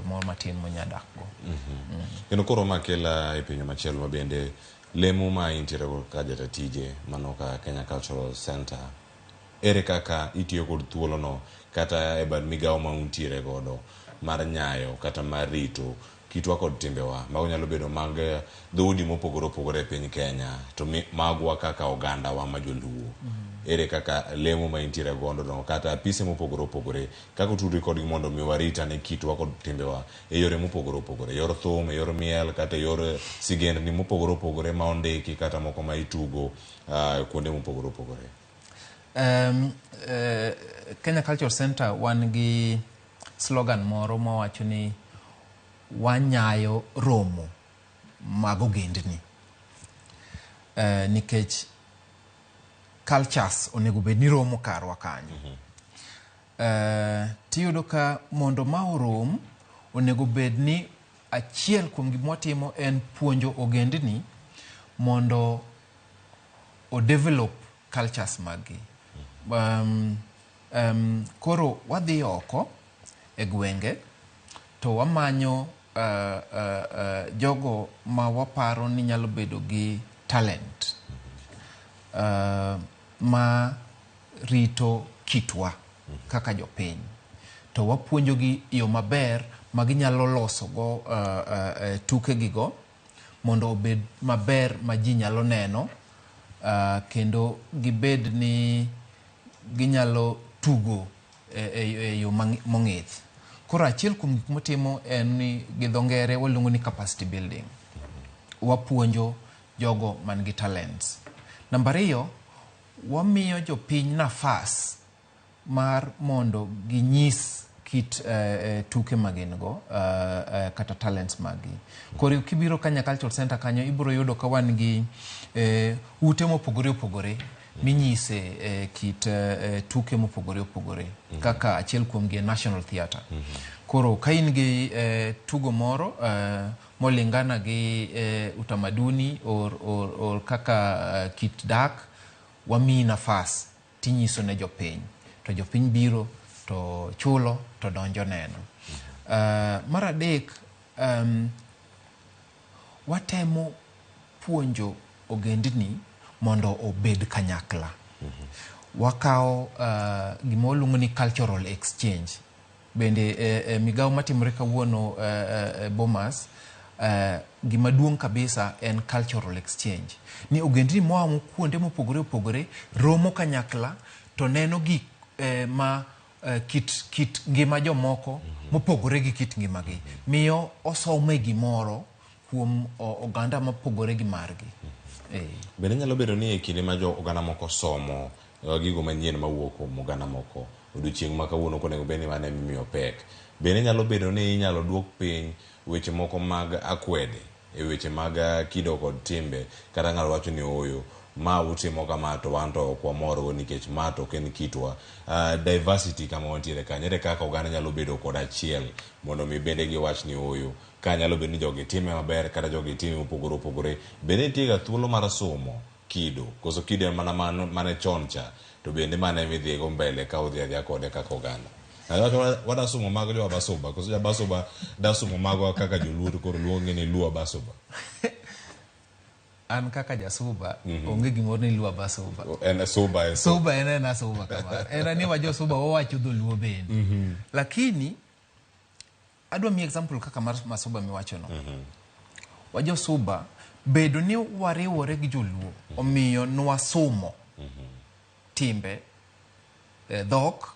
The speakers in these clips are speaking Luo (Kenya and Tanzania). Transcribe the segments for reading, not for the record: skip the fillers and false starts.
moro matin monya dak go. Kendo koro ma kela e penjo machielo ma bende lemo ma intiere go ka jata tije mano ka Kenya Cultural Center, ere kaka itiyo kod thuolono kata e bad migawo ma untiere godo mar nyayo kata mar rito kitwa kod timbewa mago nyalo bedo mag dhoudi mopogore opogore e piny Kenya to magwa kaka ogandawa ma joluo? Ere kaka lemo ma intiere godo no kata apise mopogore opogore kaka utudri kodgi mondo mi warit ane kitwa kod timbewa e yore mopogore opogore, e yor thum, e yor miel, kata e yor sigendni mopogore opogore ma ondiki kata moko ma itugo kuonde mopogore opogore? Kenya Cultural Center wan gi slogan moro mawacho ni wanyayo romo mag ogendni, nikech cultures onego bed ni romo karwa kanyo. Tiyudo ka mondo ma orom, onego bed ni achiel kuom gik mwatimo en puonjo ogendni mondo o develop cultures maggi. Koro wadhi oko e gwenge to wamanyo jogo ma waparo ni nyalo bedo gi talent ma rito kitwa kaka jopiny, to wapuonjogi yo maber ma ginyalo losogo tukegi mondo obed maber ma ji nyalo neno, kendo gibed ni ginyalo tugo e yo mong'ith. Koro achiel kuom gik motimo en ni gi dho ngere waluongo ni capacity building. Wapuonjo jogo man gi talents. Namba 2, wamiyo jopiny nafas mar mondo ginyis kit tuke ma gin go, kata talents maggi. Koro kibiro Kenya Cultural Center kanyo, ibiro yudo ka wan gi ute mopogore opogore minyise kit tuke mopogore opogore, kaka achiel kuom gi en National Theatre. Koro ka in gi tugo moro molingana gi utamaduni or kaka kit dak, wamiyi nafas tinyiso ne jopiny, to jopiny biro to chulo to donjo neno. Mar adek, watemo puonjo ogendni mondo obed kanyakla. Wakawo gima waluongo ni cultural exchange. Bende migawo matimore kawuono Bomas, gima duong' kabisa en cultural exchange. Ni ogendni moa kuonde mopogore opogore romo kanyakla to neno gik ma kit ngima jomoko mopogore gi kit ngimagi. Miyo osome gimoro kuom oganda mopogore gi margi. Bende nyalo bedo ni e kinde ma jo oganda moko somo gigo manyien mawuok kuom oganda moko, odiochieng' ma kawuono ok onego bed ni mano ema imiyo pek. Bende nyalo bedo ni inyalo duok piny weche moko mag akwede e weche mag kido kod timbe, kata ng'ato wacho ni ooyo, ma utimo kama to wan to ok wamorgo nikech ma to ok en kitwa. Diversity kama wantiere kanyo, ere kaka oganda nyalo bedo kod achiel mondo mi bende giwach ni ooyo, ka nyalo bedo ni jogi time maber kata jogi time mopogore opogore. Bende nitie ga thuolo mar somo kido, koso kido en mana mane chon cha, to bende mane midhigo mbele ka udhi adhiya kode kaka oganda. Wada somo mag jo Abasuba, koso jo Abasuba da somo magwa kaka joluo to koro luonge ni Luo Abasuba. An kaka jasuba, onge gimoro ni Luo Abasuba. En suba en suba. Suba en suba kamano. En ni wajo suba wawacho dholuo bende. Lakini adwa miyi example kaka mar masuba miwacho no. Wajo suba bedo ni wariwore gi joluo, omiyo nwasomo timbe, dhok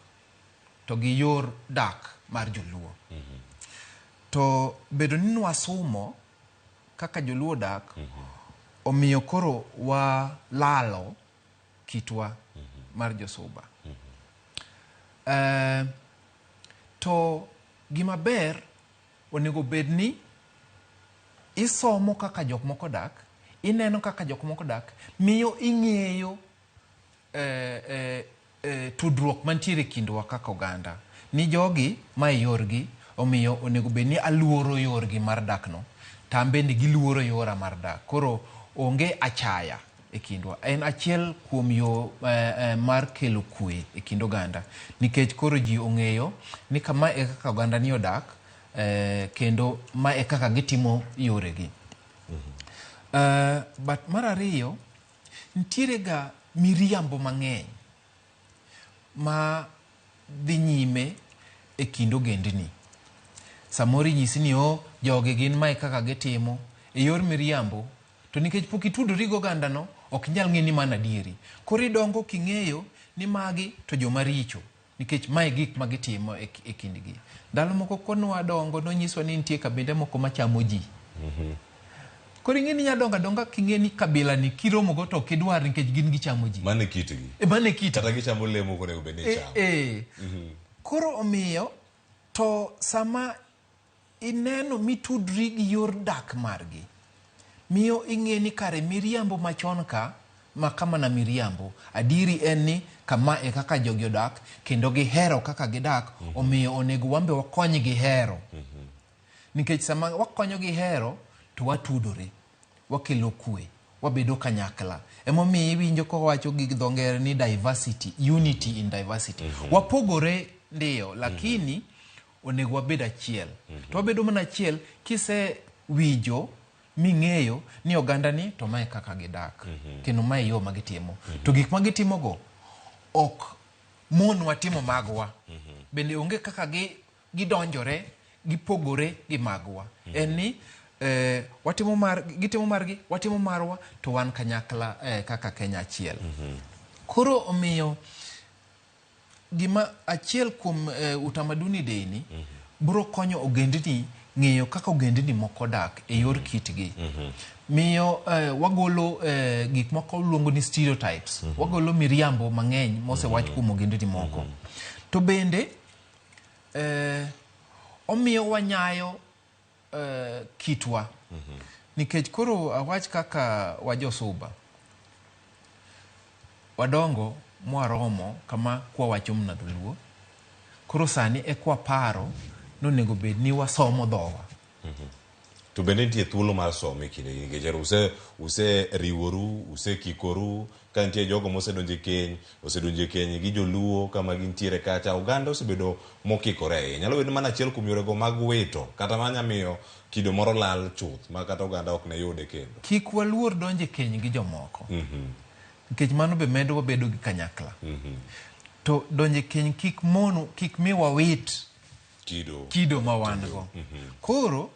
to gi yor dak mar joluo. To bedo ni nwasomo kaka joluo dak, omiyo koro walalo kitwa mar josuba. To gima ber onego bed ni isomo kaka jok moko dak, ineno kaka jok moko dak, miyo ing'eyo tudruok mantiere kindwa kaka oganda. Ni jogi mae yorgi, omiyo onego bed ni aluoro yorgi mar dak no, to an bende giluoro yora mar dak. Koro onge achaya e kindwa. En achiel kuom yo mar kelo kwe e kind oganda. Nikech koro ji ong'eyo ni kama e kaka oganda ni odak, Kendo ma e kaka gitimo yoregi. But mar ariyo, nitiere ga miriambo mang'eny ma dhi nyime e kind ogendni. Samoro inyisi ni oh, jogi gin mae kaka gitimo e yor miriambo, to nikech pok itudori gi ogandano, ok inyal ng'e ni mano adieri. Koro idongo king'eyo ni magi to joma richo nikech mae gik ma gitimo e, e kindgi. Ndalo moko konwadongo nonyiswa ni nitie kabinde moko machamo ji. Koro ing'e ni inya dongo adonga king'e ni kabila ni kiromogo to ok idwar nikech gin gichamo ji. Mano e kitgi. E, mano e kitgi. Kata gichamo le mok onego bed ni E, ichamo. e. Koro omiyo to sama ineno mitudri gi yor dak margi, miyo ing'e ni kare miriambo machon ka ma kama na miriambo. Adieri en ni kama e kaka jogi odak kendo gihero kaka gidak, omiyo onego wan be wakonygi hero. Nikech sama wakonyogi hero to watudore, wakelo kwe, wabedo kanyakla. Emomiyo iwinjo kowacho gi dho ngere ni diversity, unity in diversity. Wapogore ndiyo, lakini onego wabed achiel. To wabedo mana achiel kise winjo ming'eyo ni oganda ni to mae kaka gidak. Kendo mae yo ma gitimo. To gik ma gitimogo ok monwa timo magwa. Bende onge kaka gidonjore, gipogore gi magwa. En ni watimo mar, gitimo margi, watimo marwa, to wan kanyakla kaka Kenya achiel. Koro omiyo gima achiel kuom Utamaduni Day ni biro konyo ogendni ng'eyo kaka ogendni moko dak e yor kitgi. Miyo wagolo gik moko luongo ni stereotypes. Wagolo miriambo mang'eny mosewach kuom ogendni moko. To bende omiyo wanyayo kitwa. Nikech koro awach kaka wajosuba. Wadongo mwaromo kama kwawacho mana dholuo. Koro sani e kwaparo nonego bed ni wasomo dhowa. To bende nitie thuolo mar somo e kindegi nikech use riworu, usekikoru, ka nitie jogo mosedonjo e keny, osedonjo e keny gi joluo kama gintiere kacha, oganda osebedo mokikore ahinya. Nyalo bedo ni mano achiel kuom yorego mag wito kata manya miyo kido moro lal chuth ma kata oganda ok ne yude kendo. Kik waluor donjo e keny gi jomoko. Nikech mano be medo wabedo gi kanyakla. To donjo e keny kik monu, kik mi wawit kido ma wan go. Koro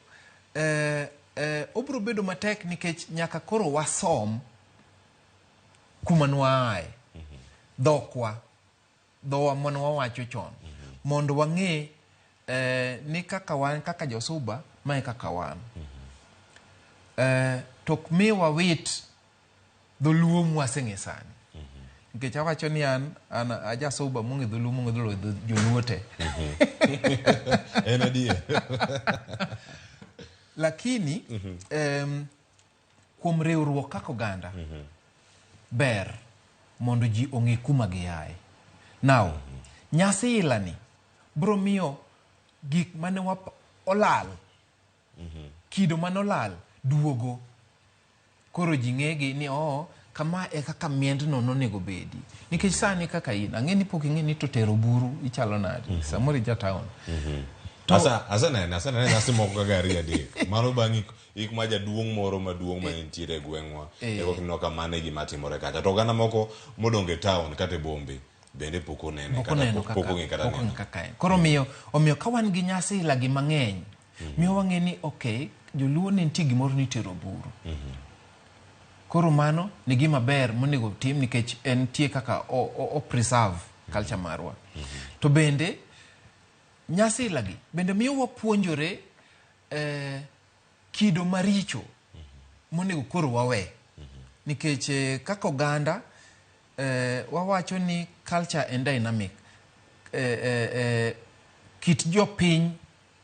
obiro bedo matek nikech nyaka koro wasom kuma nwaaye. Dhokwa, dhowa mane wawacho chon. Mondo wang'e ni kaka wan kaka josuba, mae kaka wan. To ok mi wawit dholuo mwaseng'e sani. Nikech awacho ni an ajasuba mong'e dholuo mong'e dholuo joluo te. En adier. Lakini kuom riwruok kaka oganda, ber mondo ji ong'e kuma giaye. Now, nyasi ilani biro miyo gik mane olal, kido mane olal duogo. Koro ji ng'egi ni oo, kama e kaka miendno nonego bedi. Nikech sani kaka in, ang'e ni pok ing'e ni to tero buru ichalo nade. Samoro ija town. Asenene nyasi moko kaka ariyo adek. Mano bang' ik ma jaduong' moro maduong' ma nitiere e gweng'wa. Eko kineno ka mano e gima timore kacha. To oganda moko modong' e town kata e bombe bende pok onene kata pok ong'e kata neno. Kaka en. Koro omiyo ka wan gi nyasi ila gi mang'eny, miyo wang'e ni okay, joluo ne nitie gimoro ni tero buru. Koro mano ni gima ber monego tim nikech en tie kaka o preserve culture marwa. To bende nyasi ila gi bende miyo wapuonjore kido maricho monego koro wawe. Nikech kaka oganda wawacho ni culture en dynamic. Kit jopiny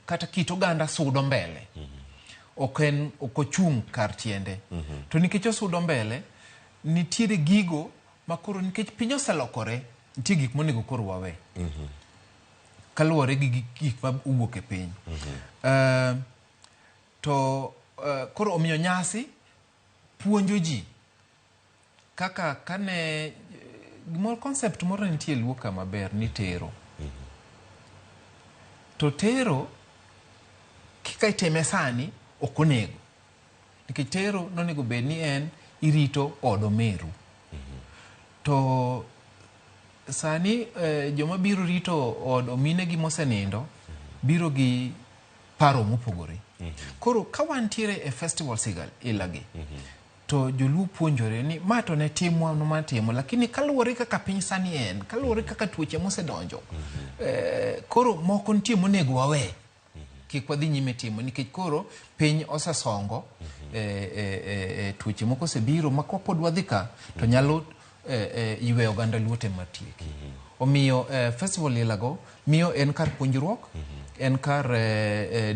kata kit oganda sudo mbele. Ok en, ok ochung' kar tiende. To nikech osudo mbele, nitiere gigo ma koro nikech piny oselokore, nitie gik monego koro wawe. Kaluwore gi gik ma owuok e piny. To koro omiyo nyasi puonjo ji kaka kane gimoro concept moro nitie Luo ka maber ni tero. To tero Kaka itime sani ok onego. Nikech tero nonego bed ni en irito od omeru. To sani joma biro rito od ominegi mosenindo biro gi paro mopogore. Koro ka wantiere e festivals ilagi, to joluo puonjore ni ma to ne timwa matimo, lakini kaluwore kaka piny sani en, kaluwore kaka tuoche mosedonjo, koro moko nitie monego wawe kik wadhi nyime timo nikech koro piny osesongo, tuoche moko osebiro ma kapod wadhi ka to nyalo ywe oganda luo te matieki. Omiyo festival ilago miyo en kar puonjruok, en kar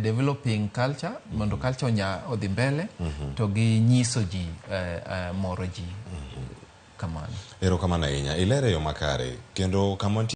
developing culture mondo culture onya odhi mbele to gi nyiso ji, moro ji kamano. Erokamano ahinya. Ilere yo makare kendo kama